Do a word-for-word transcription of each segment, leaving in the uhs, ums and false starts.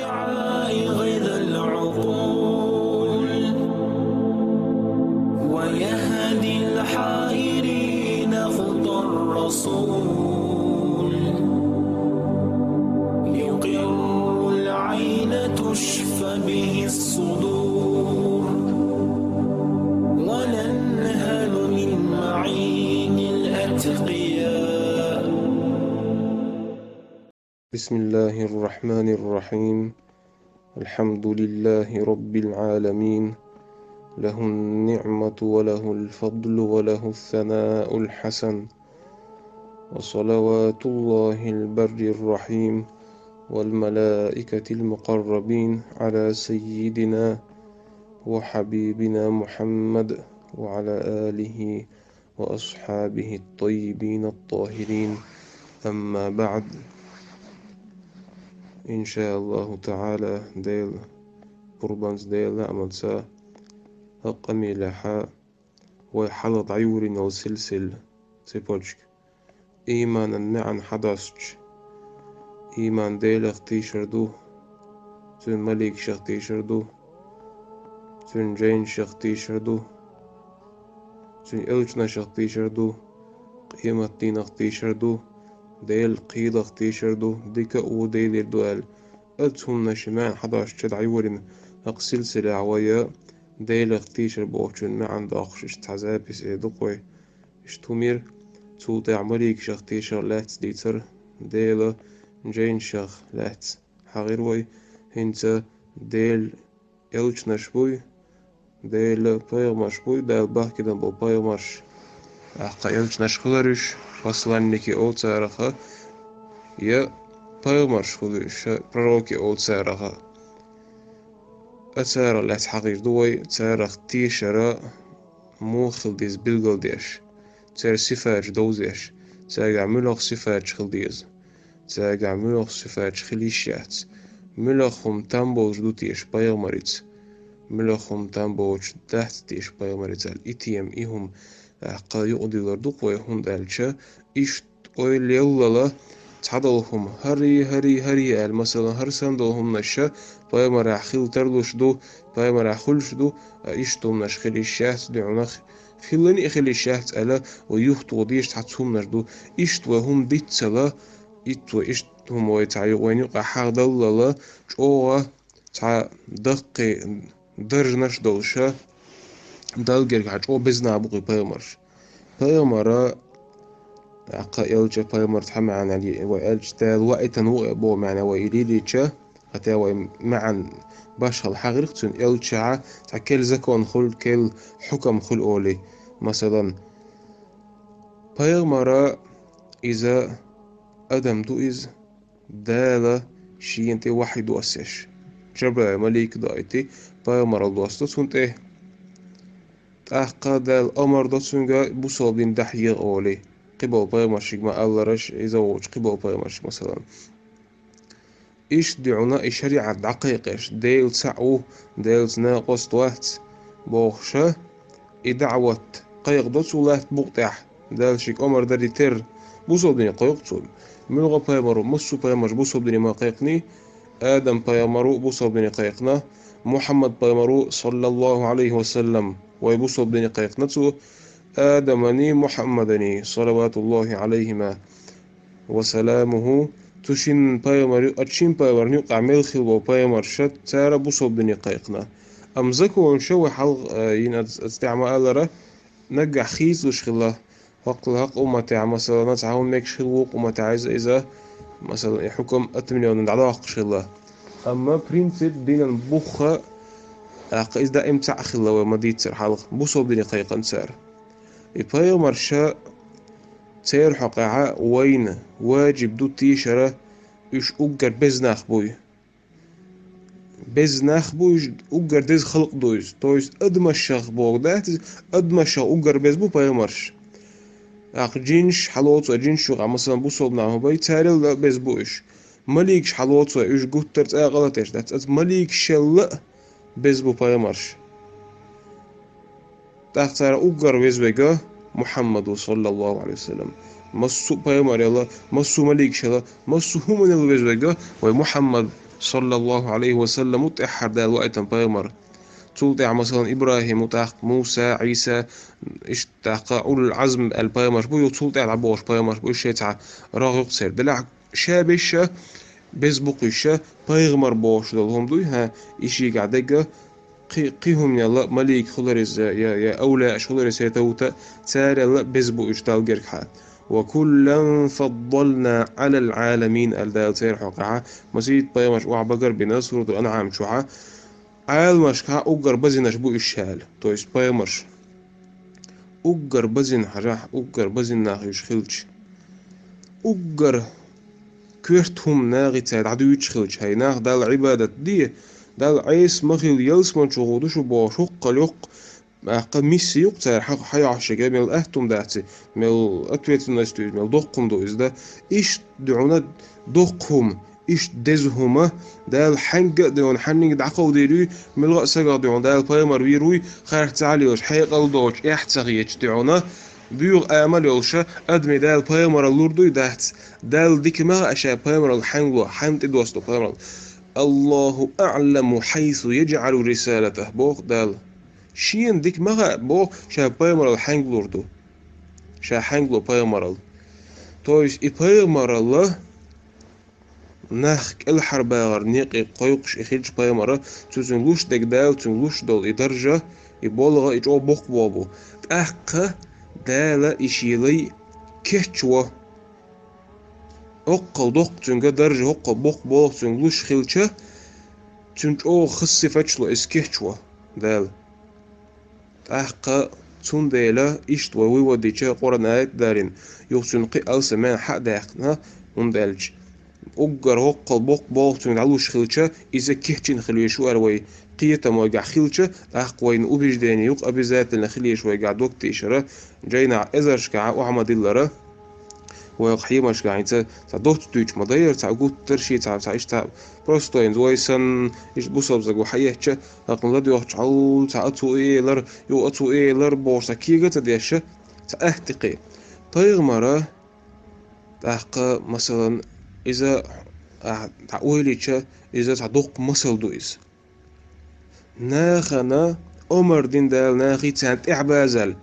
عائغ ذا العقول، ويهدي الحائرين خطى الرسول، يقر العين تشفى به الصدور، وننهل من معين الأتقياء. بسم الله الرحمن الرحيم. الحمد لله رب العالمين. له النعمة وله الفضل وله الثناء الحسن. وصلوات الله البر الرحيم والملائكة المقربين على سيدنا وحبيبنا محمد وعلى آله وأصحابه الطيبين الطاهرين. أما بعد. إن شاء الله تعالى, Дела къурбанца, Дела амалца, хӀокху къамелехь вай хьалха дӀайоьдийна йолу силсила, цепочка, ийманан маьӀна хьадоссучу. Ийман Делах тийшар ду, Цуьнан маликашах тийшар ду, Цуьнан жайнашах тийшар ду, Цуьнан элчанашах тийшар ду, къематдийнах тийшар ду, Делан кхелах тийшар ду, дика а ву, Делера ду аьлла. Оцу хӀуманашан маьӀна хьадоссучу дӀайоьдийна хӀокху силсилехь вай Делах тийшар бохучун маьӀна доккхуш иштта цхьа запись а ду-кх вай. Иштта хӀума яра, цул тӀаьхьа маликашах тийшар лаьцна дийцира, Делан жайнашах лаьцна хьахийра вай. ХӀинца Делан элчанаш буй, Делан пайхамарш буй, Дала бахкийна болу пайхамарш, тӀаккха элчанаш хилар уьш, посланники олу царах, я пайхамарш хилар уьш, пророки олу царах. Царах лаьцна хьахийр ду вай, царах тийшар муха хила деза билгалдеш, церан сифаташ довзеш, цаьргахь муьлха сифаташ хила деза, цаьргахь муьлха сифаташ хила йиш яц, муьлха хӀума там болуш ду теша пайхамарица, муьлха хӀума там боцуш дац теша пайхамарица аьлла, и тема, и хӀума тӀаккха юкъадиллар ду-кх вай, хӀунда аьлча иштта ойла еллал цхьадолу хӀума, хӀара, хӀара, хӀара аьлла, масала, хӀара санна долу хӀуманаш пайхамарехь хила тарлуш ду, пайхамарехь хуьлуш ду, а иштта хӀуманаш хила йиш яц дуьхьанах, хилла а хила йиш яц аьлла, вай юхатоха дезаш цхьацца хӀуманаш ду. Иштта вай хӀума диццал, итт вай иштта хӀума вай цхьа ю-, вайна юкъахь хьахдаллал, чӀогӀа цхьа даккхий даржанаш долуш, Далла гергахь чӀогӀа безна бу-кх и пайхамарш. Пайхамар, тӀаккха элча, пайхамар цхьа маьӀна вай аьлча, Дала ваийтина ву боху маьӀна вай и лелийча, хӀетта вай маьӀна башхалла хьахийра-кх цуьнан, элчанехь цхьа керла закон хуьлу, керла хьукам хуьлу олий. Масалан, пайхамар иза адам ду иза, Дала шена тӀе вахьйу доссуш. Жабраил малик доуьйту, пайхамаралла доссу цунна тӀе. ТӀаккха Дала омра до цуьнга бусалба дин дахьеха олий. Кхиболу пайхамаршка ма-аллара, иза воцуш кхиболу пайхамаршка, масалан. Иштта дуьхьал и шариӀат дӀакхайкхош, Дела цхьаъ ву, Делаца накъост вац бохуш, и даӀват кхайкхадо цу латта букъа тӀехь, Дала шега омра дарий терра, бусалба дине кхойкху цо. Муьлха пайхамар ву, массо а пайхамарша бусалба дине ма кхайкхиний, Адам пайхамар ву бусалба дине кхайкхина, Мухьаммад пайхамар ву, саллаллаху Ӏалайхи ва саллам, вай бусалба дине кхайкхина цо, Адаманий, Мухьаммаданий, салаватуллахи Ӏалайхима ва саламуху, цу шина пайхамар ю-, оцу шина пайхамарна юкъахь мел хилла болу пайхамарша, цара бусалба дине кхайкхина. Амма законаша вай хьалха, э, йина ац-, ацу тӀехь ма-аллара, наггахь хийцалуш хилла, хӀокху, хӀокху умматехь, масалан, цхьа хӀума мегаш хилла, вукху умматехь иза, иза, масалан, и хьукам атминёнан дӀадоккхуш хилла. Амма принцип динан буха, тӀаккха иза даим цхьаъ хилла вай ма-дийццара хьалха, бусалба дине кхайкхина цара. И пайхамарша, церан хьокъехь вайна важиб ду тийшара, уьш уггар беза нах буй. Беза нах бу уьш, уггар деза халкъ ду иза. То есть адамашах боху дац иза, адамашах уггар беза бу пайхамарш. ТӀаккха жинаш хьалоцу, жинаш юкъахь, масалан, бусалба нах хӀун бай, царел а беза бу уьш. Маликаш хьалоцу, уьш гуттар цӀа а къа латеш дац, аса маликашелла а беза бу пайхамарш. ТӀаккха цара уггар веза верг Мухьаммад ву, саллаллаху Ӏалайхи ва саллам. Массо а пайхамарел а, массо а маликашел а, массо а хӀуманел веза верг вай Мухьаммад, саллаллаху алейхи ва саллам, тӀеххьара Дала ваийтина пайхамар. Цул тӀехьа, масалан, ИбрахӀим, тӀаккха Муса, Ӏийса, иштта тӀаккха улул Ӏазм аьлла пайхамарш бу, юха цул тӀехьа дӀабохуш пайхамарш бу, уьш шайца рогӀ юкъ церан. Делахь ша беш ша, беза бу кхуьйш ша, пайхамар бохуш долу хӀума дуй, хӀа, и шийгахь дерг, кхи-, кхин хӀуманал а малик хилар иза, я, я авлияаш хилар иза, хӀета вута, царал а беза бу уьш Далла гергахьа. «Ва куллан фаддална Ӏалал Ӏаламин», аьлла Дала церан хьокъехьа, масийттаза пайхамарш охьабагар бина, Суратул Анъам чохьа, Ӏаламашкахьа уггар базинарш бу уьш аьлла, то есть пайхамарш. Уггар базина хьажахь, уггар базина нах уьш хилча. Уггар коьрта хӀума нахаца дӀадуьйцуш хилча, хӀай нах, Далла Ӏибадат де, Далла Ӏеса ма хила, ялсамани чу гӀо ду шу бохуш, хӀоккхул йоккха, тӀаккха миссия ю-кх цара хьа-, хьайохьушшехь, мел атта хӀума дац, мел ответственность ю иза, мел доккха хӀума ду иза, да. Иштта дуьхьал доккха хӀума, иштта деза хӀума, Дала хьаьнга а дуьхьал, хьаннинга дӀакховдийр юй, муьлхха а сагах дуьхьал, Дала пайхамар вийр вуй, харц цӀахь а лелаш, хьекъал доцуш, эхь ца хеташ дуьхьал, буьйха амал йолуша, адаме Дала пайхамарал лур дуй, дац. Далла дика ма хаьа ша пайхамарал хьаьнга ло, хьаьнга тӀедоссадо пайхамарал. «Аллаху аӀламу хьайсу яджӀалу рисалатах», боху Дала. Шена дика ма хаьа, боху, ша пайхамарал хьаьнга лур ду. Ша хьаьнга ло пайхамарал. То есть и пайхамаралла нах кӀелхьарбагӀар некъе кхойкхуш и хилча пайхамара, цу цуьнга луш дерг Дала цуьнга луш долу и даржа, и болгӀа, и чӀогӀа боккха болу бу. ТӀаккха Дала и шен лай кечво. Оккхал доккха цуьнга даржа, хӀоккхал боккха болу цуьнга луш хилча, цуьнан чӀогӀа хаза сифаташ ло иза кечво Дала. ТӀаккха цундела иштта вай вуй вадича Къуръан аят а далийна, юха цуьнан кхин алсам маьӀна хьа а даьккхина, хӀунда аьлча уггар хӀоккхал боккха болу цуьнга дӀалуш хилча, иза кечйина хила везаш ву аьлла вай кхетам вайгахь хилча, тӀаккха вайна убеждение юкъа обязательно хила везаш вайгахь дог тийшара, жайнахь эзаршкахь охьа ма-диллара. Вай хьемашка хӀинца цхьа доцца дуьйцуш ма дайра, цхьа гуттар а шен цхьа, цхьа иштта цхьа простой, вай санна, иштта бусалба стаг ву хьаэцча, хӀокхунна ладоьгӀча хьал, цхьа а цо элар, юха а цо элар бохуш, цхьа кега а ца деш, цхьа атта кхин. Пайхамара, тӀаккха, масалан, иза, ахь дӀа ойлича, иза цхьа доккха масал ду иза. Нахана омар дина Дала нахе царна тӀаьхьабаза аьлла.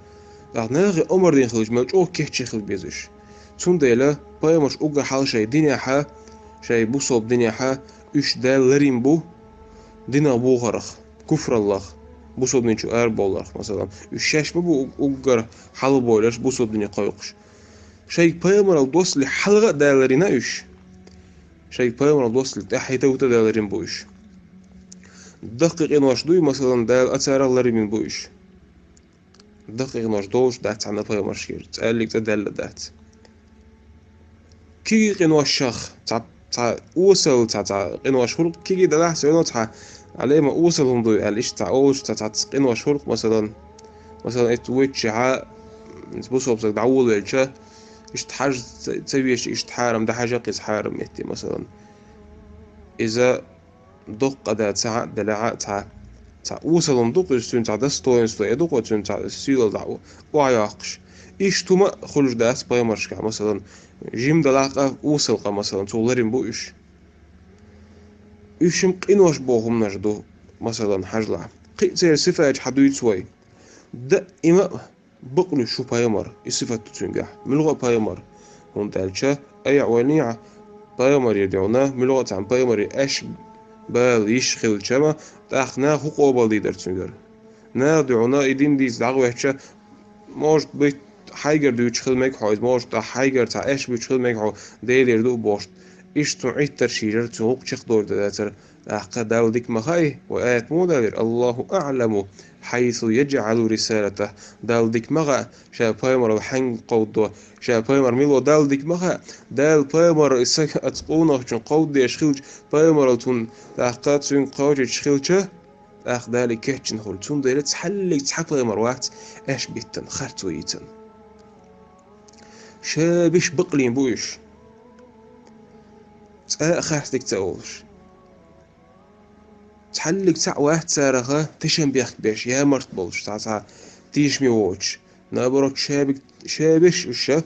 ТӀаккха нахе омар дина хилча, мел чӀогӀа кечйина хила беза уьш. Цундела пайхамарш уггар хьалха шайн динехьа, шайн бусалба динехьа уьш Дала ларйина бу динах бухарах, куфраллах, бусалба дин чу арабовларах, масалан. Уьш шаьш ма бу уг-, уггар хьалха бойлаш бусалба дине кхойкхуш. Шайга пайхамарал доссале хьалха а Дала ларйина уьш. Шайга пайхамарал доссале тӀаьхьа хӀета вута Дала ларйина бу уьш. Даккхий къинош дуй, масалан, Дала а царах ларйина бу уьш. Даккхий къинош долуш дац цхьана пайхамаршкара, цӀаьллиг цӀа даьлла дац. Кегий къиношах, цхьа, цхьа осал, цхьа, цхьа къинош хуьлу-кх, кегий далахь а, всё равно цхьа, Ӏалема осал хӀума дуй аьлла, иштта цхьа олуш, цхьа, цхьацца къинош хуьлу-кх, масалан, масалан, эцу вуьйцучехьа, бусалба стаг дӀаволавелча, иштта хьажа ца, ца веза, иштта хьарам, дӀахьажа-кх иза хьарам метте, масалан. Иза доккха а дац, цхьа а делахь а, цхьа, цхьа осал хӀума ду-кх иза, цуьнан цхьа достоинство а ду-кх, цуьнан цхьа сийлалла дӀа охьайоккхуш. Иштта хӀума а хуьлуш дац пайхамаршкахь, масалан, жима далахь къа, осал къа, масалан, цо ларйина бу уьш. Уьш-м къинош боху хӀуманаш ду, масалан, хьажалахь. Кхин а церан сифаташ хьадуьйцу вай. Даима а бакълуьйш ву пайхамар, и сифат ду цуьнгахь, муьлхха а пайхамар. ХӀунда аьлча, айхьа вайна а пайхамарийн дуьхьал, муьлхха а цхьана пайхамарийн аьшпаш бала йиш хилча-м, тӀаккха наха хӀун къобалдийр дара цуьнгара? Наха дуьхьал и дин дийца дӀахӀоьттича, может быть, хьайгара дуьйцуш хила мега хьо иза, может, тӀаккха хьайгара цхьа аьшпаш буьйцуш хила мега хьо, Делера ду а бохуш. Иштта цунна Ӏиттарш йийр дара, цунна гӀуллакх чекхдовр дара цара. ТӀаккха Далла дика ма хаьий, вай аят муха далийра: «Аллаху аӀламу хьайсу яджӀалу рисалатах». Далла дика ма хаьа, ша пайхамарал хьаьнга кховдадо, ша пайхамар мила во Далла дика ма хаьа. Дала пайхамар и саг оцу къонахчун кховдадеш хилча, пайхамарал цунна тӀаккха цуьнга кхочуьйтуш хилча, тӀаккха Дала и кечйина хуьлу. Цундела цхьаллиг цхьа пайхамар вац аьшпаш биттина, харцо йийцина. Шабиш бакълийна бу уьш. ЦӀа а харцдерг ца олуш. Цхьаллиг цхьаъ вац цараха тешнабехк беш, ямарт болуш, цхьа-цхьа тешаме воцуш. Наоборот, шабиг, шабиш уьш ша,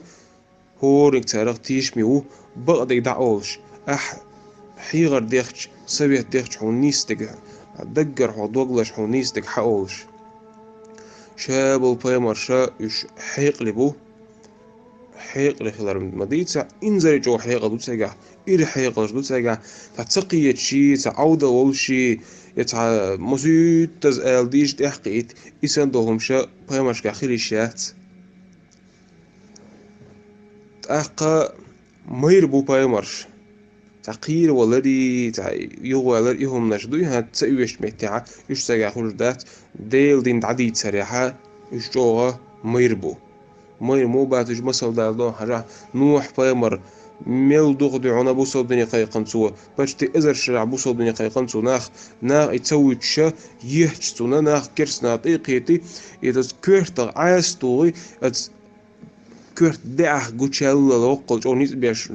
хӀоранниг царах тешаме ву, бакъдерг дӀа а олуш. Ахь хьехар дехча, совет дехча хьуна нийса дерг, даггара хьох догалаш хьуна нийса дерг хьаолуш. Ша болу пайхамарш уьш хьекъале бу, хьекъале хилар ма дийца, инзаре чӀогӀа хьекъал ду цигахь, ира хьекъалш ду цигахь, цхьа ца кхеташ, цхьа Ӏовдал волуш, я цхьа масийттаза ала дийша тӀехь кхиийта, и санна долу хӀума ша пайхамаршкахь хила йиш яц. ТӀаккха майра бу пайхамарш. Цхьа кхийра валарий, цхьа юхавалар, и хӀуманаш дуй, хӀан, ца оьшучу меттехь, уьш цигахь хуьлуш дац, Делан дин дӀадийцарехь, уьш чӀогӀа майра бу. Майра муха бац уьш, масал дала доху хьажахь, Нухь-пайхамар мел дукха дуьхьал бусалба дине кхайкхина цо, почти эзар шарахь бусалба дине кхайкхина цо, нах, нах и ца вуьтуш, ехча цунна, нах керстанал тӀе а кхетий, и даза коьртах Ӏаса тухий, аса коьрта деӀах гучаелла, воккхал чӀогӀа ницкъ беш,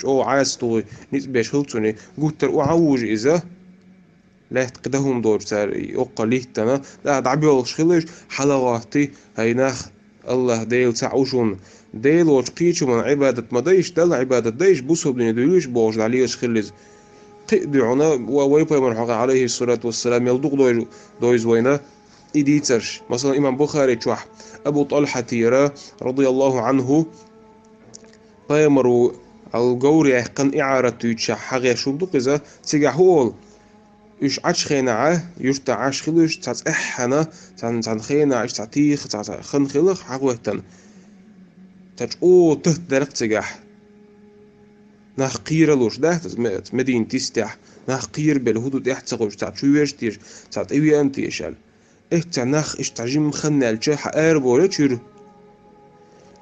чӀогӀа Ӏаса тухий, ницкъ беш хилла цунна, гуттар а охьа а вужий иза, лаьтта кхин дан хӀума доцуш цара и оккха литтана, дӀа-, дӀабоьлхуш хилла уьш, хьалагӀоттий, хӀай нах, АллахӀ Дела цхьаъ ву шуна. Дела волчу кхечу хӀуманна Ӏибадат ма дайша, Далла Ӏибадат дайша, бусалба дине дуьйлийша бохуш дӀалелаш хилла иза. Кхин а дуьхьал, ва-, вай пайхамар хьокъехь, Ӏалайхиссалату вассалам, мел дукха дойзу-, дойзу вайна и дийцарш. Масалан, имам Бухари чохь Абу ТӀалхьатера, радияллаху Ӏанху, пайхамар ву аьлла говр яьккхина, иӀарат дуьйцуш хьагӀеш хӀума ду-кх иза, цигахь хӀун олу? Уьш Ӏачу хенахь, юьртахь Ӏаш хилла уьш, цхьа цӀеххьана, цхьана, цхьана хенахь, уьш цхьа тийха, цхьа, цхьа хан хилла, хьагӀоьттина. Цхьа чӀогӀа татта даьлла-кх цигахь. Нах кхералуш дац, ме-, Мединат йистехь, нах кхерабелла, хӀун ду тӀехь ца хууш, цхьа чу веш теша, цхьа тӀевеана теша аьлла. Эццахь нах иштта цхьа жимма хан яьлча, хьа арабовлуьйтура.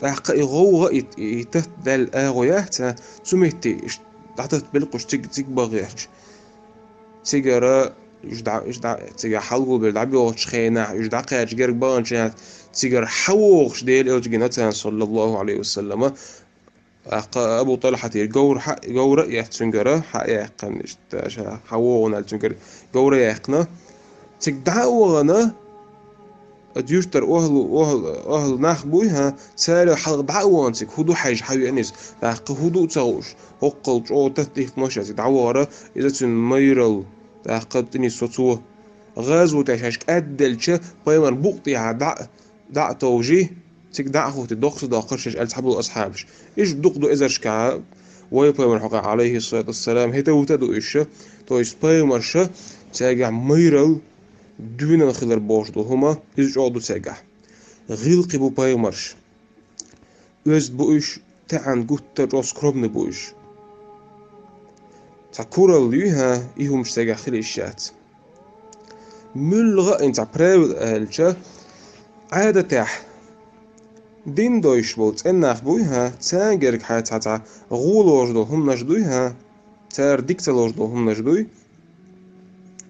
ТӀаккха и гӀовгӀа, и, и, и татта даьлла агӀо яц, цу метте иштта дӀататтабелла-кх уьш, цига, цига бан гӀерташ. Цигара уьш дӀа-, уьш дӀа-, цигахь хьалгулбелла дӀабоьлхучу хенахь, уьш дӀакхаьчча герга баханчу хенахь, цигара хьавогӀуш Делан элча гина царна, саллаллаху Ӏалайхи ва саллама. ТӀаккха Абу ТӀалхьатера говр хьа-, говр а эцна цуьнгара, хьа а яьккхина, иштта ша хьавогӀу аьлла цуьнгара говр а яьккхина. Цига дӀа а вахана, оцу юьртара охьалу-, охьалу-, охьалу нах буй, хӀан, царел хьалха дӀа а вахана цига, хӀун ду хьаьжжа хьавеана иза, тӀаккха хӀун ду а ца хууш, хӀоккхул чӀогӀа татта дихкина ша цига дӀавахара, иза цуьнан майралла, тӀаккха тӀенисво цо. ГӀазотехь шаьш кӀадделча, пайхамар букъ тӀехьа дӀа а дӀа а товжий, цига дӀа а хӀуттий, доккха ца доккхура шаьш аьлла цхьаболу асхьабаш. Иштта дукха ду эзаршкахь вай пайхамар хьокъехь, Ӏалайхиссалату вассалам, хӀета-вуьта ду уьш, то есть пайхамарш, цаьргахь майралла, доьналла хилар бохуш долу хӀума, иза чӀогӀа ду цаьргахь. ГӀиллакхи бу пайхамарш. Оьзда бу уьш, таьӀна гуттар а чӀогӀа скромный бу уьш. Цхьа куралла юй, хӀан, и хӀумаш цаьргахь хила йиш яц. Муьлхха а цхьа правила аьлча, Ӏадатехь дин дойуш болу цӀена нах буй, хӀан, царна гергахь цхьа-цхьа гӀо лоруш долу хӀуманаш дуй, хӀан, цара дика ца лоруш долу хӀуманаш дуй,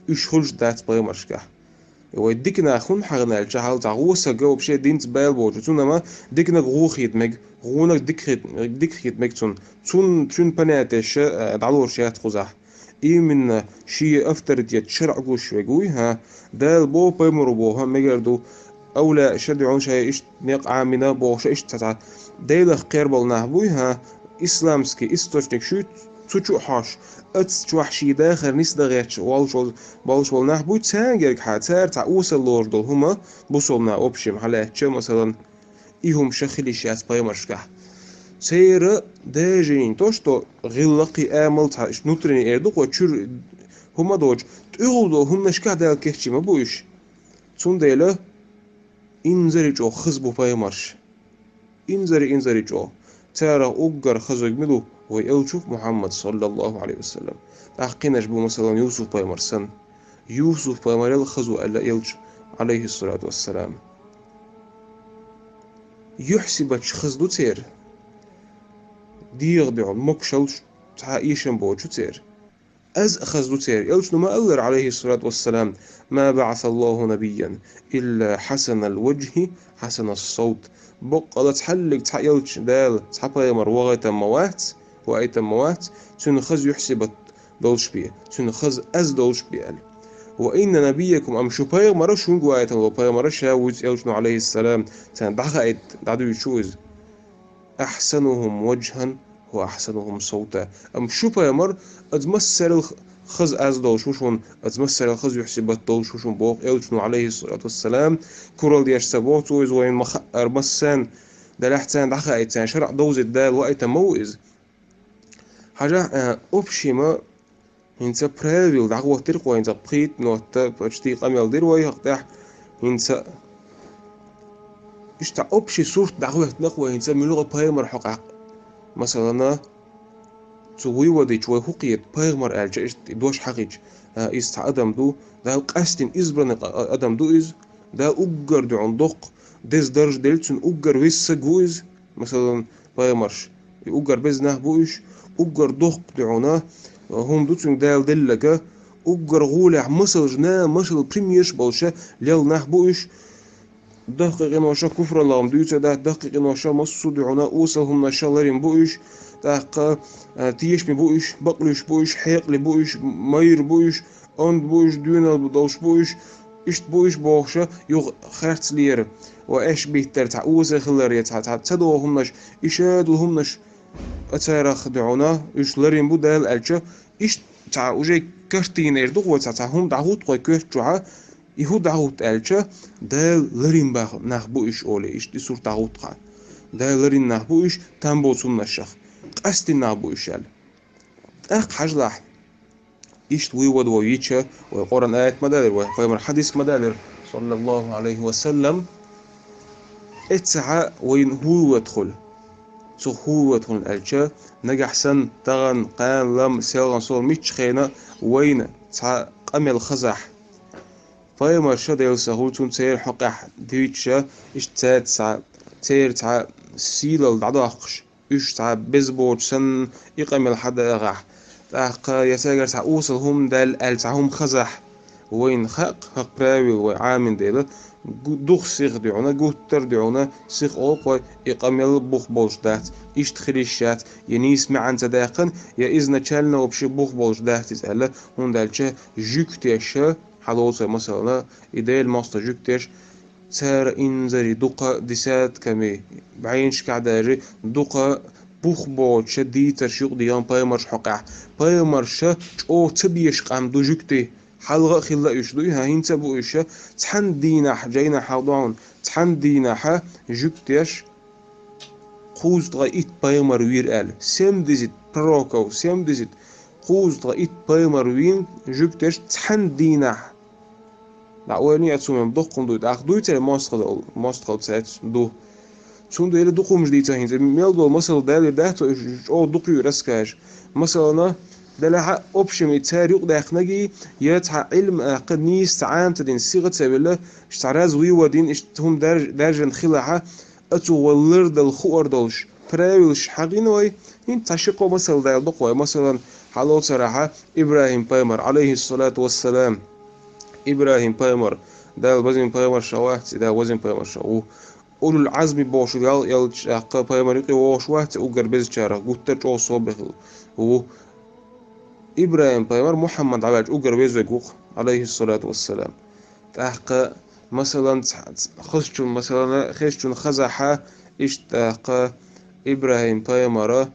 уьш хуьлуш дац пайхамаршкахь. И вай дика нах хӀунда хьахийна аьлча, хьал цхьа гӀо стаг вообще динца бала боцуш, цунна ма диканиг гӀо хета мега, гӀонаг дика хета, дика хета мега цунна. Цунна, цуьнан понятиеш, э, дӀалоруш яц кхузахь. Именно шен авторитет шарӀ гуш верг вуй, хӀан, Дала боху, пайхамаро боху, хӀан, мегар ду, авлияаш дуьхьал шайн иштта некъ Ӏамийна бохуш, иштта цхьа-цхьа Делах кхербала нах буй, хӀан, исламский источник шуьйцу, цу чу а хьош, оцу чохь шен дахар нисдан гӀерташ волуш волу, болуш болу нах буй, царна гергахь цара цхьа осал лоруш долу хӀума, бусалба нах общем хьалаьцча, масалан, и хӀума ша хила йиш яц пайхамаршкахь. Церан даже не то, что гӀиллакхий, амал, цхьа внутренний эр ду-кх вай, чуьра хӀума доцуш, тӀехула долу хӀуманашкахь Дала кечйина ма бу уьш. Цундела инзаре чӀогӀа хаза бу пайхамарш. Инзаре, инзаре чӀогӀа. Царах уггар хазаг мила ву? Вай элча ву Мухьаммад, саллаллаху Ӏалайхи ва саллам. ТӀаккха кхинаш бу, масалан, Юсуп-пайхамар санна. Юсуп-пайхамарел хаза ву аьлла элча, Ӏалайхиссалату вассалам. Юьхьсибаташ хаза ду церан. ДегӀан дуьхьал могушаллаш, цхьа эшам боцуш церан. Аз а хаза ду церан. Элчано ма-аллара, Ӏалайхиссалату вассалам: «Ма баӀасаллаху набийян илла хьасанал важхӀи хьасанас савт». Баккъала цхьаллиг цхьа элча Дала, цхьа пайхамар вахийтина ма вац, ваийтина ма вац, цуьнан хаза юьхьсибат долуш бен, цуьнан хаза аз долуш бен аьлла. «Ва инна набийякум», амма шун пайхамар шуьнга ваийтина волу пайхамар ша вуьйцу элчано, Ӏалайхиссалам, царна дӀахаийта, дӀадуьйцуш ву иза. «Ахьсанухум важхӀан وأحسنهم صوتا. Амма шун пайхамар аз массарел хаза аз долуш ву шуна, аз массарел хаза юьхь-сибат долуш ву шуна боху элчано, алейхиссалату вассалам, куралла деш ца боху цо иза вайна ма хаьара массарна, делахь царна дӀахаийта, царна шарӀ довзийта Дала ваийтина ма ву иза. Хьажахь, а, общий ма ХӀинца правил дӀахӀоттийра вай, хӀинца пхийтта нотта почти къамел дира вай хӀокху тӀехь. ХӀинца иштта общий сурт дӀахӀоьттина вай хӀинца муьлхха пайхамар хьокъехь. Масалана, цу вуй вадича вай хӀун кхета, пайхамар аьлча, иштта и дош хьахийча, а, иза цхьа адам ду, Дала къаьстина избранный къа-, адам ду иза, Дала уггар дуьхьал доккха деза даржа делла цунна, уггар веза саг ву иза. Масалан, пайхамарш, и уггар беза нах бу уьш, уггар доккха дуьхьал хӀума ду цуьнга Дала делларг, уггар гӀолехь масалш, нана, масал, примерш болуш лелла нах бу уьш. Даккхий къиноша куфралла хӀума дуьйцур дац, даккхий къиноша массо а дуьхьал осал хӀуманаша ларийна бу уьш, тӀаккха, а, тешаме бу уьш, бакълуьйш бу уьш, хьекъале бу уьш, майра бу уьш, онда бу уьш, доьналла долуш бу уьш, иштта бу уьш бохуша, юха харц лера, ва аьшпаш биттара цхьа осал хилар я цхьа, цхьа ца догӀу хӀуманаш, и шадолу хӀуманаш а царах дуьхьал уьш ларийна бу Дала аьлча, иштта цхьа уже картина эр ду вай, цхьа, цхьа хӀума дӀахӀутту вай коьртачохь, и хӀун дӀахӀутту аьлча, Дала ларийна баха нах бу уьш олий, иштта и сурт дӀахӀутту хьан. Дала ларийна нах бу уьш там боцу хӀуманашах, къаьстина нах бу уьш аьлла. ТӀаккха хьажалахь. Иштта вуй вада вай йича, вай Къуръан аят ма далира, вай пайхамар хьадис ма далира, саллаллаху алейхи ва саллам. Эццахьа вайна хӀун вуй вада хуьлу? Цу хӀун вуй вада хуьлу аьлча, нагахь санна тахана, кхана, лама, селхана, сов миччахьена вайна цхьа къамел хазахь. Пайхамарша, Делан салам хуьлда цунна, церан хьокъехь дуьйцуша, иштта цаьрца цхьа, церан цхьа сийлалла дӀадоккхуш, уьш цхьа беза боцуш санна, и къамел хьадагӀахь, тӀаккха я цаьргара цхьа осал хӀума даьлла аьлла цхьа хӀума хазахь, вайна хаьа хӀокху правил вай Ӏамийна дела, гу-, дукха сиха дуьхьал, гуттар а дуьхьал, сиха олу-кх вай, и къамел бух болуш дац, иштта хила йиш яц, я нийса маьӀна ца даьккхина, я изначально вообще бух болуш дац иза аьлла, хӀунда аьлча жуьгтеша, хьалоцу, масалана, и Делан мостагӀчу жуьгтеша, цара инзаре дукха десятками, бӀеннашкахь даже дукха бух боцуша дийцарш юкъадехна пайхамарш хьокъехь. Пайхамарша чӀогӀа ца безаш къам ду жуьгтий, хьалха а хилла уьш дуй, хӀан, хӀинца а бу уьш, цхьана дийнахь, жайнахь хьалха ду хьуна, цхьана дийнахьа жуьгтеша кхузткъа итт пайхамар вийра аьлла. Семьдесят пророков, семьдесят, кхузткъа итт пайхамар вийна жуьгтеша цхьана дийнахь. ДӀа ойла йиъ цу мел доккха хӀума дуй, тӀаккха дуй церан мостагӀалла, мостагӀалла цаьрца ду. Цундела дукха хӀуманаш дийцина хӀинца, мел долу масал далийр дац, чӀогӀа дукха ю расскажаш. Масалана, делахь а общем и цара юкъадаьккхинарг, я цхьа Ӏилма аккха нийса ца Ӏамадина, сиха ца велла, цхьа раз вуй вадийна, иштта хӀума дар-, даржана хилахьа, а цо вай лардала хуур долуш, правилаш хьахийна вай, хӀинца цхьа ши-кхо масал дала доккху вай. Масалан, хьалоцарахьа ИбрахӀим-пайхамар, алейхиссалату вассалам. ИбрахӀим-пайхамар, Дала базина пайхамаршах вац, и Дала вазина пайхамаршах ву. Улул-Ӏазми бохуш гал ялчу тӀаккха пайхамар юкъе вогӀуш вац, уггар безачарах гуттар а чӀогӀа собар хилла ву. ИбрахӀим-пайхамар Мухьаммад дӀаваьлча уггар веза верг ву-кх, алейхиссалату вассалам. ТӀаккха, масалан, ц-, ц-, хазачун, масалан, хезачун хазахьа, иштта тӀаккха ИбрахӀим-пайхамара,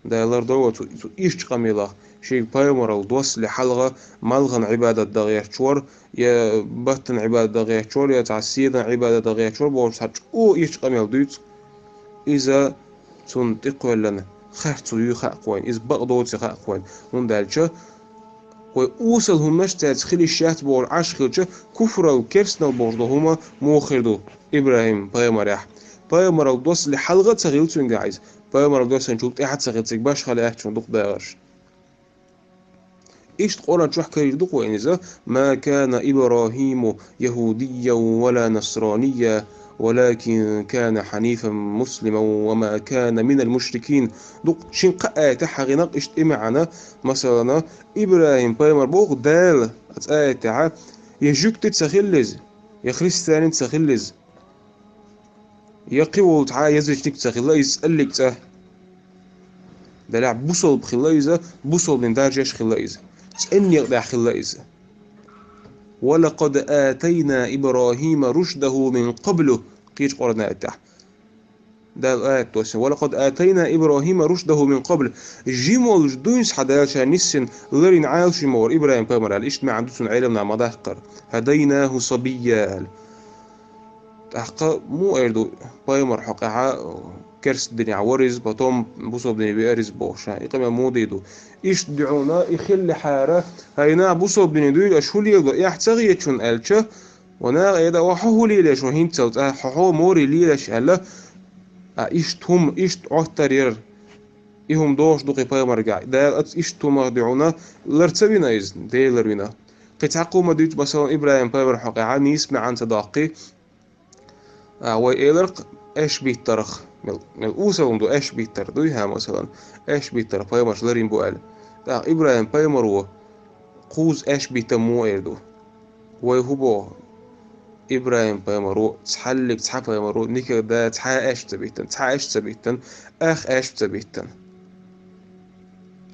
Дала лардойла цу, цу иштта къамелах, шега пайхамаралла доссале хьалха малхан Ӏибадат дан гӀерташ вара, я баттан Ӏибадат дан гӀерташ вара, я цхьа седан Ӏибадат дан гӀерташ вара бохуш, цхьа чӀогӀа иштта къамел дуьйцу. Иза цунна тӀекхоьллина харцо юй хаьа-кх вайна, иза бакъ доций хаьа-кх вайна, хӀунда аьлча вай осал хӀуманаш цаьрца хила йиш яц бохуш Ӏаш хилча, куфралла, керстаналла бохуш долу хӀума муха хир ду ИбрахӀим-пайхамарехь? Пайхамаралла доссале хьалха а ца хилла цуьнгахь иза, пайхамаралла доссанчул тӀаьхьа а ца хилла, цига башхалла аьлла цунна дукха дагӀарш. Иштта Къуръан чохь карийра ду-кх вайна иза: «ما كان إبراهيم يهوديا ولا نصرانيا ولكن كان حنيفا مسلما وما كان من المشركين». Дукха шина-кхаа аятехь хьахийна-кх иштта и маьӀна, масалана, ИбрахӀим-пайхамар боху Дала оцу аятехьа, я жуьгти ца хилла иза, я христиани ца хилла иза. Я кхин волу цхьа а язычник ца хилла иза, цӀаллиг цӀа. Делахь бусалба хилла иза, бусалбин даржеш хилла иза. ЦӀеннех тӀехь хилла иза. «ولقد آتينا إبراهيم رشده من قبل», кхечу Къуръан аятехь. Дала аят доссина: «Ва лакъад атайна Ибрахима рушдаху мин къабл». Жима волуш дуьйна хьан Дала ша ниссина ларийна Ӏалашо ма вара ИбрахӀим-пайхамар аьлла. Иштта маьӀна ду цуьнан Ӏеламнаха ма-даккхара. «Хадайнаху сабийя», аьлла. ТӀаккха муха эр ду, пайхамар хьокъехь керста динехь вара иза, потом бусалба дине веара иза бохуш, а? И къамел муха дийр ду? Иштта дуьхьална и хиллехьара, хӀай нах, бусалба дине дуьйла, аша хӀун леладо, эхь ца хетий шуна аьлча, ва наха эр ду, ва хьо хӀун лелаеш ву хӀинццалц, а? Хьо хьо морий лелаеш аьлла, а, иштта хӀума, иштта Ӏоттар яра. И хӀума дохуш ду кхин пайхамаргахь. Дала оцу иштта хӀуманах дуьхьална лар ца вина иза, Дела лар вина. Кхин цхьа кху ма дуьйцу, масалан, ИбрахӀим-пайхамар хьокъехь нийса маьӀна ца доккхий, а, вай эларх, эш биттарх, мел, мел осал хӀума ду эш биттар, дуй хьа, масалан, эш биттарх пайхамарш ларийна бу аьлла. ТӀаккха ИбрахӀим-пайхамаро кхузза эш биттам муха эр ду? Вай хӀун боху? ИбрахӀим-пайхамаро, цхьаллиг цхьа пайхамаро, никада цхьа а эш ца биттан, цхьа эш ца биттан, ах эш ца биттан.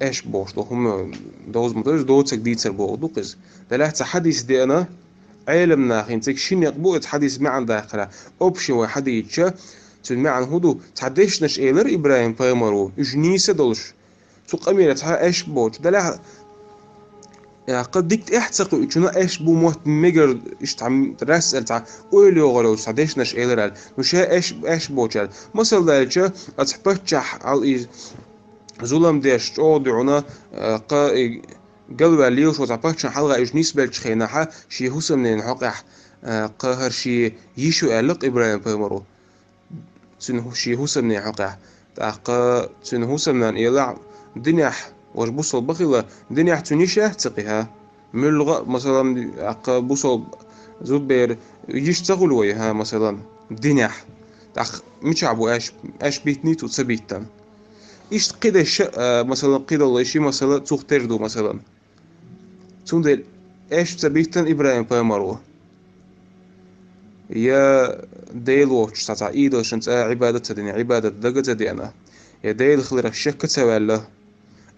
Эш бохуш ду, хӀума довза ма ду иза, доцург дийцар боху ду-кх иза. Делахь цхьа хьадис деана, Ӏеламнахана цига ши некъ бу оцу хьадис маьӀна даккхарехь. Общий вай хьадийча, цуьнан маьӀна хӀун ду? Цхьа дешнаш элира ИбрахӀим-пайхамаро, уьш нийса долуш. Цу къамеле цхьа эш боцуш, делахь, яккха дика тӀаьхьа ца кхуьучунна эш бу мотт мегар, иштта цхьа рас аьлла цхьа ойла йогӀур йолчу цхьа дешнаш элира аьлла. Ну, ша эш, эш боцуш аьлла. Масал даьлча, оцу паччахь хьал и зулам деш чӀогӀа дуьхьална, а, кха и галваьлла лелаш волу цхьа паччахьна хьалха уьш нисбеллачу хенахь, шен хӀусамненан хьокъехь, а, кха хӀара шен йиш ю аьлла-кх ИбрахӀим-пайхамаро. Цуьнан хӀу-, шен хӀусамненан хьокъехь. ТӀаккха цуьнан хӀусамнана элахь, динехь, важа бусалба хилла, динехь цуьнан йиш яц-кх и, хӀа? Муьлхха а, масалан, тӀаккха бусалба зудбер йиш ца хуьлу вай, хӀа, масалан, динехь? ТӀаккха мичахь бу аьш, аьш биттиний цо ца биттан? Иштта кхидерш а, масалан, кхидолу ши масала цух тера ду, масалан. Цундела эш ца биттан ИбрахӀим-пайхамаро. Я Дела воцуш цхьа, цхьа идолшна цӀа Ӏибадат ца дина, Ӏибадат дага ца деана, я Дела хиларх шек ца ваьлла.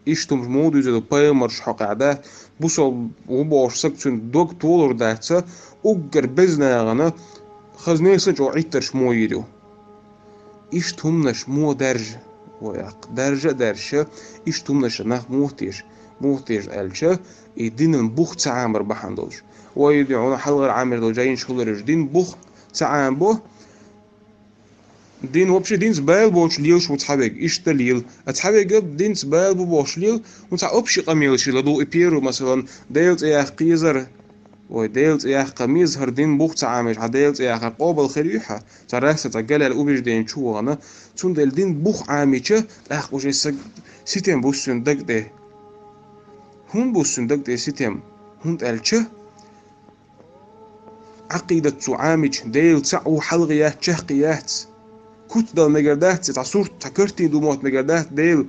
Иштта хӀумаш муха дуьйцур ду пайхамарш хьокъехь дац, бусалба ву бохуш саг цуьнан дог толур дац, уггар беза нахана хаза несан чӀогӀа Ӏиттарш муха йийр ю? Иштта хӀуманаш муха даьржа, вай аккха, даьржа а даьржа, иштта хӀуманаш нах муха теша, муха теша аьлча, и динан бух ца Ӏамар бахьана долуш. Вай дуьхьал хьалхара Ӏамир долу жайнаш хиларш дин бух ца Ӏамабо, дин вообще динца бала боцуш лелаш ву цхьаверг, иштта лела. А цхьаверг динца бала бу бохуш лела, хӀун цхьа общий къамелаш ладугӀу и первый, масалан, Делан цӀе яккха кхезар. Вай Делан цӀе яккха меза хӀара дин бух ца Ӏамийча, хьан Делан цӀе яккха къобал хир ю хьан? Цхьа раса, цхьа галаьлла убеждение чу вахана, цундела дин бух Ӏамийча, тӀаккха уже саг ситем буссуьнан даг тӀе. ХӀунда буссуьнан даг тӀе ситем? ХӀунда аьлча, Ӏакъидат цо Ӏамийча, Дела цхьаъ ву, хьалха яц, чаккхе яц. Куц дала мегар дац, цхьа сурт, цхьа картина ду мотт мегар дац, Дела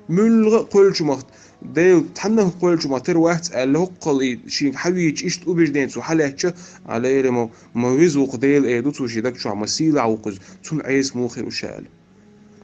муьлхха а кхоьллинчу мотт, Дела цхьаннах кхоьллинчу мотт тера вац аьлла, хӀоккхул и шега хьавийча, иштта убеждение цо хьалаьцча, Ӏалайра ма, ма веза ву-кх Дела эр ду цо шен даг чохь, ма сийлахь ву-кх иза, цунна Ӏеса муха хир ву ша аьлла.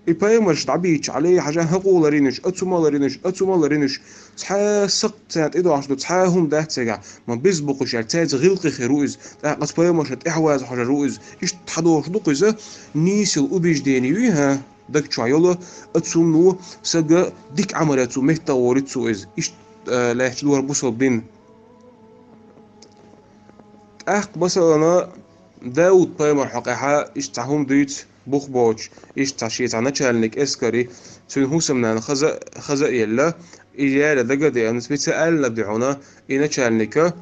И пайхамарш дӀабийча, Ӏалайхьажа хӀокхо ларийнаш, оцу ма ларийнаш, оцу ма ларийнаш, цхьа а сакхт царна тӀедогӀуш ду, цхьа а хӀума дац цигахь, ма беза бу-кх уьш аьлла, цаьрца гӀиллакхе хир ву иза, тӀаккха оцу пайхамаршна тӀаьхьаваза хьожур ву иза. Иштта хьадогӀуш ду-кх иза, нийсалла убеждение юй, хӀа, даг чохь йолу, оцу хӀумано сага дика Ӏамал яц цо, меттахгӀориц цо иза. Иштта, а, лаьтташ ду хӀара бусалба дин. ТӀаккха, масалана, Дауд-пайхамар хьокъехьа иштта цхьа хӀума дуьйцу, бух боцуш, иштта цхьа шен цхьа начальник эскари, цуьнан хӀусамнана хаза, хаза а елла, и яьлла дага а деана, специально дуьхьална и начальника,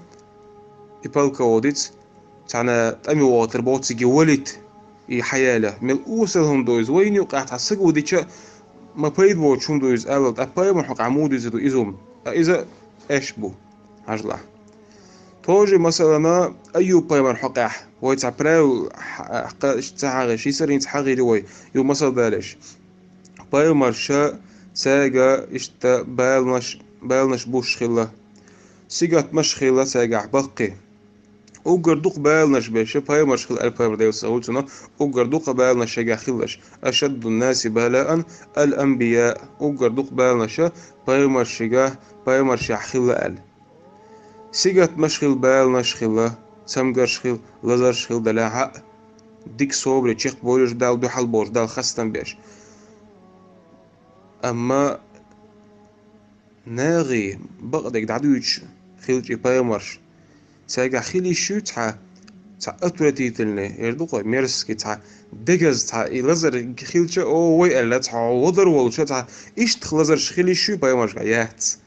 и полководец, цхьана тӀаме вогӀур боцург валийта, и хьаяьлла. Мел осал хӀума ду иза, вайна юкъахь цхьа саг ву дича, ма пайда боцуш хӀума ду иза, аьлла, ткъа пайхамар хьокъехь муха дуьйцур ду иза хӀума? Ткъа иза эш бу. Хьажалахь. Тоже, масалана, Айюб-пайхамар хьокъехь, вай цхьа правил хьа-, хьа-, ца хьагӀийча, ши саринца хьагӀийр ю вай, ю масал далеш. Пайхамарша цаьрга иштта баланаш, баланаш буш хилла. Сингаттамаш хилла цаьргахь баккхий. Уггар дукха баланаш беша пайхамарш хилла аьлла, пайхамар Делан салам хуьлда цунна, уггар дукха баланаш шайгахь хилларш. Ашаддун-наси балаан ал-анбия. Уггар дукха баланаш пайхамаршигахь, пайхамаршехь хилла аьлла. Сингаттамаш хилла, баланаш хилла, цамгарш хилла, лазарш хилла делахь а. дика собаре чекхболуш, Далла дуьхьал болуш, Далла хастам беш. Амма нахе бакъдерг дӀадуьйцуш хилча и пайхамарш, цаьргахь хила йиш ю цхьа, цхьа отвратительный, эр ду-кх вай, мерзкий, цхьа дегаза, цхьа и лазар хилча, о, вай аьлла, цхьа гӀо дар волуша, цхьа иштта лазарш хила йиш ю пайхамаршкахь, яц.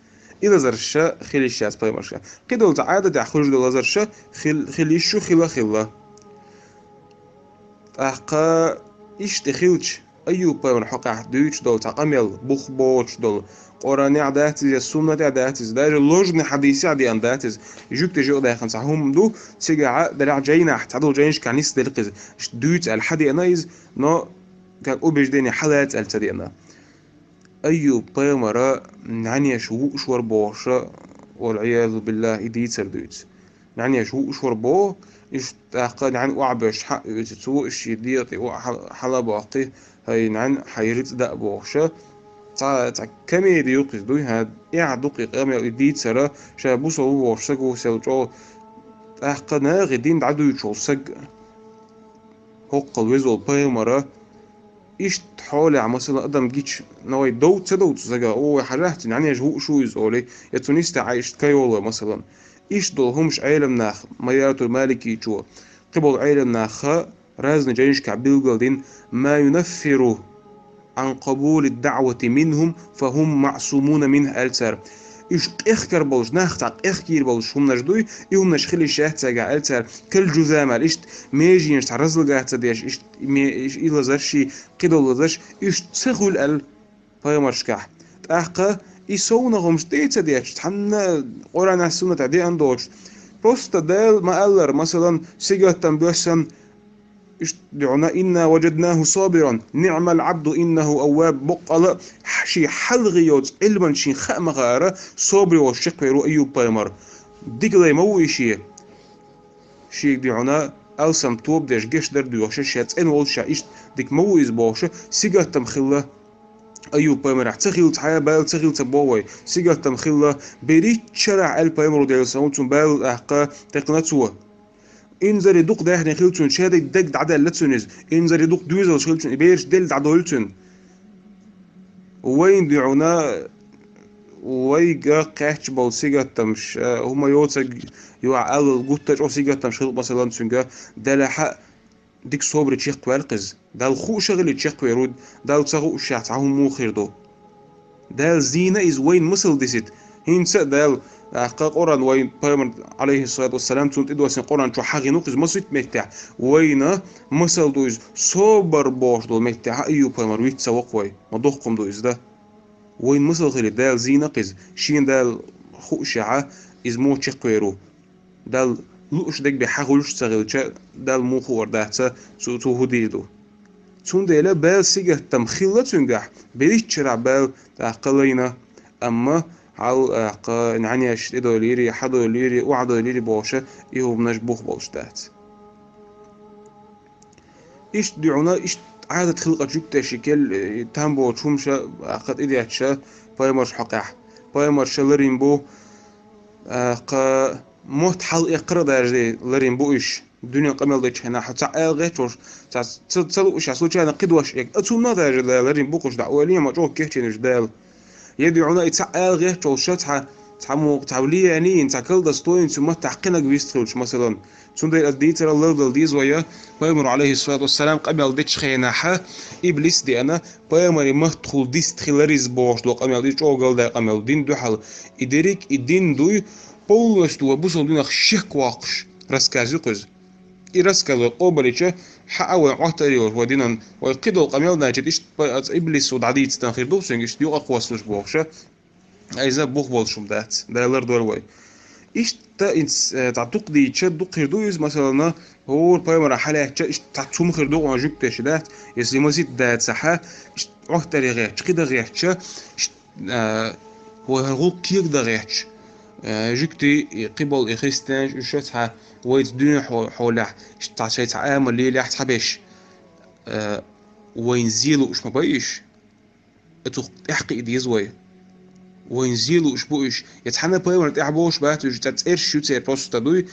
И лазарш хила йиш яц пайхамаршкахь. Кхидолу цхьа Ӏадатехь хуьлуш долу лазарш хил-, хила йиш ю, хила а хилла. ТӀаккха иштта хилча, Айюб-пайхамар хьокъехь дуьйцуш долу цхьа къамел, бух боцуш долу, Къуръанехь дац иза, суннатехь дац иза, даже ложный хьадисехь деана дац иза. Жуьгташа юкъадаьккхина цхьа хӀума ду, цигахь а делахь жайнахь, цхьадолу жайнашкахь нисделла-кх иза. Иштта дуьйцу аьлла хьадеана иза, но как убеждение хьалаца аьлла ца деана. Айюб-пайхамара нӀаьнеш вууш вара бохуша, валӀиязу биллахӀ, и дийцар дуьйцу. НӀаьнеш вууш вара боху, иштта тӀаккха нӀаьна охьабоьжча хьа а оьцу цо, шен дегӀан тӀе охьа хьала а боккхий, хӀай нӀаьна, хьайн рицкъ даа бохуша. Цхьа, цхьа комеди ю-кх иза, дуй хьан, эхь ду-кх и къамел, и дийцара, ша бусалба ву бохуш саг ву сел чӀогӀа. ТӀаккха нахе дин дӀадуьйцуш волу саг, хӀоккхул веза волу пайхамара, иштта хьолехь, масала, адам гича, но вай дов ца дов цу сага, о, вай хьажахьа, цуьнан нӀаьнеш вууш ву иза олий, я цунна йистехь Ӏа иштта ка йолой, масала. Иштта долу хӀумаш Ӏеламнаха, Маръятул-Маликичо, кхиболу Ӏеламнаха разный жайнашкахь билгалдина: «Ма юнаффиру Ӏан къабули ддаӀвати минхӀум, фа хӀум маӀсумуна минхӀ», аьлла цара. Уьш къехкар болуш, нах цхьа къехкийр болуш хӀуманаш дуй, и хӀуманаш хила йиш яц цаьргахь, аьлла цара, кал-жузам аьлла, иштта меженаш цхьа разлагать ца деш, иштта ме-, иш-, и лазарш, и кхидолу лазарш, уьш ца хуьлу аьлла пайхамаршкахь. ТӀаккха и совнагӀа хӀумаш тӀе а ца детташ, цхьанна Къуръанехь, суннатехь деана доцуш, просто Дала ма-аллара, масалан, сингаттам беш санна, иштта дуьхьал: «Инна ваджаднаху сабиран, ниъмал Ӏабду, иннаху авваб», боккъала а шен хьалхе йоцу Ӏилман шен хаа ма-хаара, собаре волуш чекхвер ву Айюб-пайхамар. Дика лай ма ву и шен. Шега дуьхьал алсам тоба деш, гечдар доьхуша, ша цӀена волуш, ша иштта дика ма ву иза бохуша, сингаттам хилла Айюб-пайхамарехь. Ца хилла цхьа а бала, ца хилла ца боху вай. Сингаттам хилла, берриг а шарахь аьлла пайхамаро, Делан салам цунна, бала тӀаккха текхна цо. Инзаре дукха даьхни хилла цуьнан, шадерг дага дӀадаьлла цуьнан иза. Инзаре дукха доьзалш хилла цуьнан, и бераш делла дӀадолу цуьнан. Вайна дуьхьал, вайга кхаьчна болу сингаттамаш, хӀума йоцург юьхь алал гуттар а чӀогӀа сингаттамаш хилла, масалан, цуьнга, делахь а дика собаре чекхваьлла-кх иза. Далла хууш а хилийта чекхвер ву, Далла ца хуушшехь цхьа хӀума муха хир ду? Дала зийна иза, вайна масал дисийта. ХӀинца а Дала, тӀаккха Къуръан вайна, пайхамар, Ӏалайхиссалату вассалам, цунна тӀедоссийна Къуръан чохь хьахийна ву-кх иза масийтта меттехь. Вайна масал ду иза, собар бохуш долу меттехь а Айюб-пайхамар виц ца воккху вай. Ма доккха хӀума ду иза дан. Вайна масал хилийта Дала зийна-кх иза. Шена Дала хуушшехь, иза муха чекхвер ву? Далла лууш дерг бен хьан хуьлуш а ца хилча, Далла муха хуур дац, цо, цо хӀун дийр ду? Цундела бала, сингаттам хилла цуьнгахь, берриг а шарахь бала тӀаккха лайна, амма хьал, тӀаккха нӀаьнеш тӀедолийра, хьадолийра, охьадолийра бохуша, и хӀуманаш бух болуш дац. Иштта дуьхьал, иштта Ӏадат хилла-кх жуьгташа, кел, э, там боцу хӀумаша, тӀаккха тӀедетташ пайхамарш хьокъехь. Пайхамарша ларийна бу, тӀаккха мотт хьалаэккхар а даже ларийна бу уьш. Дуьненан къамел дечу хенахь, цхьа ала гӀерташ волуш, цхьа ца, ца лууш, случайно кхидош эга. А цунна а даже ларийна бу-кх уьш, дӀа ойла е, ма чӀогӀа кечйина уьш Дала. Я дуьхьал и цхьа ала гӀерташ волуша, цхьа, цхьа муха, цхьа влияние йина, цхьа колдовство йина цу маттахь кхинарг вистхуьлуш, масалан. Цундела аса дийцарал лардала деза вай, пайхамар, Ӏалайхиссалату вассалам, къамел дечу хенахь, иблис деана, пайхамаран маттахула дистхилар иза бохуш долу къамел, иза чӀогӀа галдаьа къамел, дин дуьхьал. И дерриг а и дин дуй, полностью вай бусалба динах шек воккхуш рассказ ю-кх иза. И рассказ вай къобалйича, хьаа вайн Ӏоттар йолуш вай динан, вай кхидолу къамел, значит, иштта па-, аца иблисо дӀадийцина хир ду-кх цуьнга, иштта юкъа кхоссалуш бохуша, иза бух болуш хӀума дац, Дала лардойла вай. Иштта иза, э, цхьа дукха дийча, дукха хир ду иза, масалана, хӀора пайхамарах хьалаьцча, иштта цхьа цума хир ду, вайн жуьгташа дац, если масийтта дацахь, иштта Ӏоттаре гӀерташ, кхин дан гӀерташ, иштта, э, вай хӀара гӀуллакх кегадан гӀерташ, э, жуьгтий, и кхиболу и христианаш, уьш цхьа вайца дуьне хьо-, хьолехь, иштта цхьа шайн цхьа амал лелахь цхьаберш, э, вайна зе лууш ма бай уьш. Оцух тӀаьхьакхиа деза вай. Вайна зе лууш бу уьш. Я цхьана пайхамар тӀаьхьа бохуш бац уьш, цӀа цӀераш ю церан, просто дуй.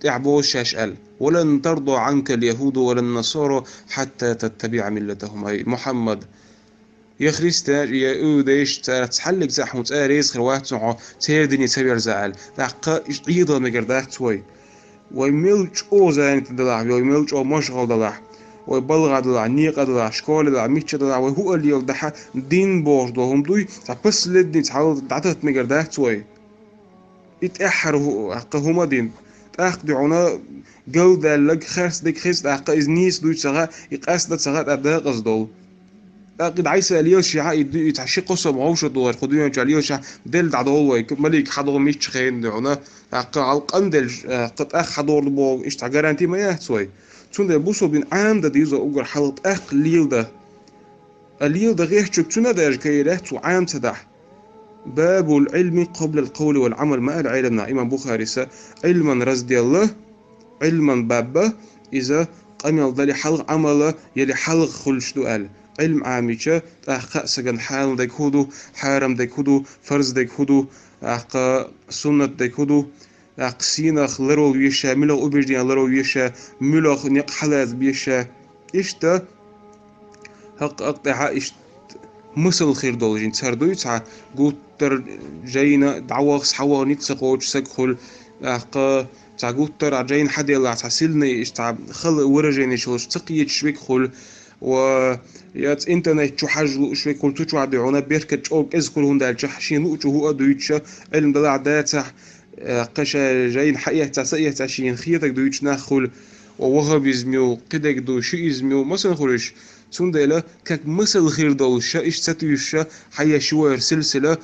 тӀехь боху шаьш аьлла: «Ва лан тарда Ӏанка ал-яхӀуду ва лан-насара хьатта таттабиӀа миллатахум». Ай, Мухьаммад, я христианаш, я иудейш, цара цхьаллиг цхьа хьуна цӀа реза хир вац хьо, церан дине ца верза аьлла. ТӀаккха иштта Ӏедал мегар дац вай. Вай мел чӀогӀа занят далахь, вай мел чӀогӀа машгӀал далахь, вай балха далахь, некъа далахь, школе далахь, мичча далахь, вай хӀуъа леладахь, дин бохуш долу хӀума дуй, цхьа последний цхьа дӀататта мегар дац вай. И тӀаьххьара хӀу-, кху хӀума дин. ТӀаккха дуьхьуна галдаьлларг, харцдерг хеза, тӀаккха иза нийса дуй ца хаьа, и къаьста ца хаьа, тӀаккха декъаза долу. ТӀаккха и дӀасалелаш яхьа, и ду-, и цхьа ши-кхо сов вовшах догӀуш, кху дуьнен чохь лелаш яхьа, делла дӀадолу вай, к-, малик хьадогӀу мичча хенахь дуьхьуна, тӀаккха гӀалкъам деллаш, тӀаккха тӀаккха хьадогӀур боху, иштта цхьа гаранти ма яц вай. Цундела бусулба дин Ӏамадан деза уггар хьалха тӀаккха леладан. А леладан гӀеххьачуьнга цуьнан а даьржа кхайира цо Ӏама ца дахь. «Бабул Ӏилми къаблал къавли вал Ӏамал», ма аьлла Ӏеламнаха, имам Бухарис, Ӏилман разделла, Ӏилман бабба, иза къамел дале хьалха Ӏамала, яле хьалха хуьлуш ду аьлла. Ӏилм Ӏамича, тӀаккха кхаа сагана хьалал дерг хӀун ду, хьарам дерг хӀун ду, фарз дерг хӀун ду, тӀаккха суннат дерг хӀун ду, тӀаккха сийнах ларвала веза, муьлха убеждени ларвала веза, муьлха некъ хьалаца беза. Иштта хӀакъ-хӀакъ тӀехь иштта масал хир долу жин цара дуй, цхьа гуттар жайна дӀаваха, схьаваха ницкъ ца кхочу саг хуьлу, тӀаккха цхьа гуттар а жайна хьаделлахь, цхьа сильный иштта цхьа хала выраженеш йолуш ца кхеташ верг хуьлу, ва я цхьа интернет чу хьажа лууш верг хуьлу, цу чохь дуьхьуна беркат чӀогӀа кӀезиг хуьлу, хӀунда аьлча шена луучу хӀуъа дуьйцуша, Ӏилма далахь дацахь, э, кхин ша жайна хьаэццахь, ца эццахь шена хетарг дуьйцуш нах хуьлу, ва ваххабизм ю, кхидерг ду, шиизм ю, масала хуьлу уьш. Цундела, как масал хир долуша, иштта ца туьйсуша, хьаеш ю вайра силсила,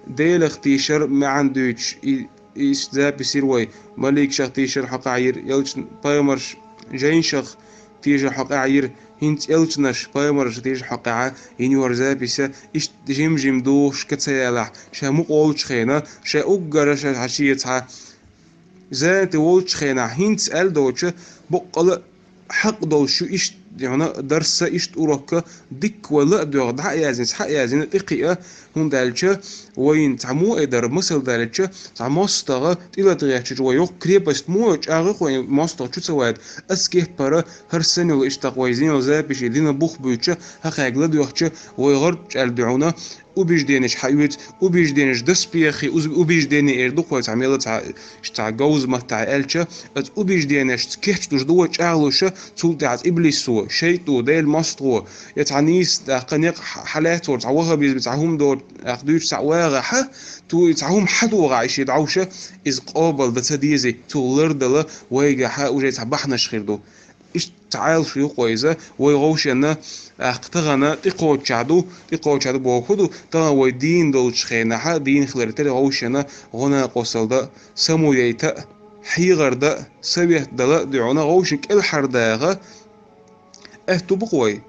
Делах тийшар маьӀна дуьйцуш, и, и иштта запись йира вай, маликашах тийшар хьокъехь йира, элчан пайхамарш жайнашах тийшар хьокъехь йира, хӀинца элчанаш, пайхамарш тийшар хьокъехь йина йора запись, иштта жим-жим духуш ка ца ялахь, ша мукъа волчу хенахь, ша уггара ша хьан шен цхьа занят волчу хенахь, хӀинца аьлла доцуша, боккъала а хьакъ долуш ю иштта, хьуна дарса, иштта урокка, дикка вай ла а доьгӀна, дӀа а яздина, схьа а яздина, тӀекхиа, хӀунда аьлча вайна цхьа мо а дар, масал даьлча, цхьа мостагӀа тӀелатгӀечча вай йоккха крепость мо а чӀагӀа вайн мостагӀа чу ца вайта, ас кеппара хӀара санна йолу иштта вай зино записи дина бух буьйцуша, хӀокхаьрга ладоьгӀча, вай гӀарчӀ аьлла дуьхьуна, убежденеш хьаоьцу, убежденеш доспехи, уз-, убеждение эр ду-кх вай цхьа мела цхьа, цхьа говза маттахь аьлча, аса убежденешца кечдуш ду вай чӀагӀлуша, цул тӀаьхьа иблисо, шайтӀо, Делан мостагӀо, я цхьа нийса, тӀаккха некъ хьа-, хьалаьцор, цхьа ваххабизм, цхьа хӀума доцу, тӀаккха дуьйцуш цхьа вагӀахь, цо и цхьа хӀума хьадогӀахь и шен дӀовша, иза къобал дан ца дезий, цо лардала вайгахьа уже цхьа бахьанаш хир ду. Иштта цхьа Ӏалашо ю-кх вай иза, вай гӀовшенна, тӀаккха тахана тӀекхоччехь ду, тӀекхоччехь ду боху хӀун ду, тахана вай дийна долчу хенахь, дийна хилар тера гӀовшенна гӀо-накъосталла дан, само яйта а, хьехар дан а, совет дала а дуьхьуна гӀовшина кӀелхьардаха аьтту бу-кх вай.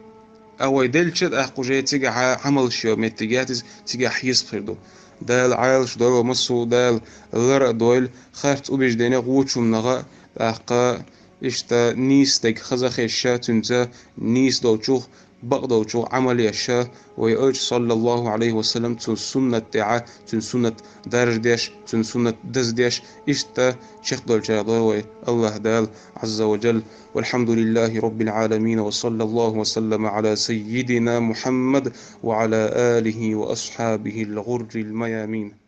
А вай делча, тӀаккха уже цигахьа Ӏамал шен меттиг яц иза, цигахь хьесап хир ду. Дала Ӏалашдойла вай массо а, Дала лар а дойла, харц убеждене гӀочу хӀуманах а, тӀаккха иштта нийса дерг хаза хезча, цуьнца нийса долчух, бакъ долчух Ӏамал еш, вай Элча, саллаллаху Ӏалайхи ва саллам, цуьнан суннат тӀехь, цуьнан суннат даржадеш, цуьнан суннат даздеш, иштта чекхдолчарех дойла вай АллахӀ Дала, Ӏазза ва Джалла. والحمد لله رب العالمين، وصلى الله وسلم على سيدنا محمد وعلى آله وأصحابه الغر الميامين.